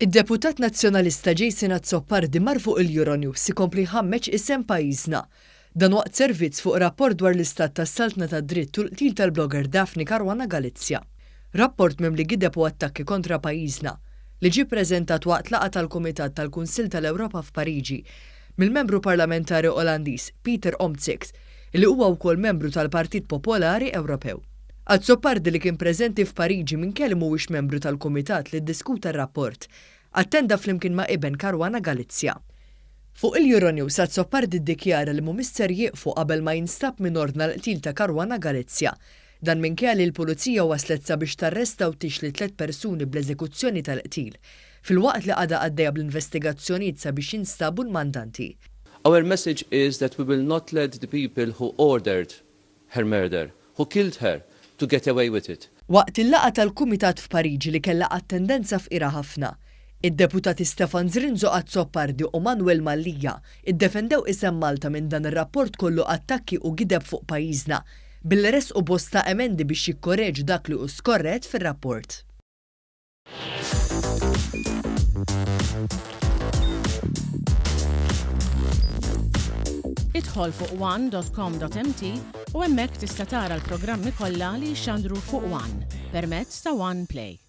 Id-deputat Nazzjonalista Jason Azzopardi mar fuq il-Euronews ikompli jħammeġ isem pajjiżna. Dan waqt servizz fuq rapport dwar l-istat tas-saltna tad-dritt u l-qtil tal-blogger Daphne Caruana Galizia. Rapport mimli gideb u attakki kontra pajjiżna, li ġie ppreżentat waqt laqgħa tal-Kumitat tal-Kunsill tal-Ewropa f'Pariġi mill-Membru Parlamentari Olandiż Pieter Omtzigt, li huwa wkoll membru tal-Partit Popolari Ewropew. Azzopardi li kien preżenti f'Pariġi minkejja li mhuwiex membru tal-kumitat li ddiskuta r-rapport, attenda flimkien ma' iben Caruana Galizia. Fuq il-Euronews Azzopardi ddikjara li mhumiex ser jieqfu qabel ma jinstab min ordna l-qtil ta' Caruana Galizia. Dan minkejja li l-Pulizija waslet sabiex tarresta u tixli tlett persuni bl-eżekuzzjoni tal-qtil, filwaqt li għadha għaddejja bl-investigazzjonijiet sabiex jinstabu l-mandanti. Our message is that we will not let the people who ordered her murder, who killed her, to get away with it. Waqt il-laqgħa tal-Kumitat f'Pariġi li kellha attendenza fqira ħafna, id-Deputati Stefan Zrinzo Azzopardi u Manuel Mallia ddefendew isem Malta minn dan ir-rapport kollu attakki u gideb fuq pajjiżna billi ressqu bosta emendi biex jikkoreġu dak li hu skorrett fir-rapport. Idħol fuq one.com.mt u hemmhekk tista' tara l-programmi kollha li jixxandru fuq One permezz ta' One Play.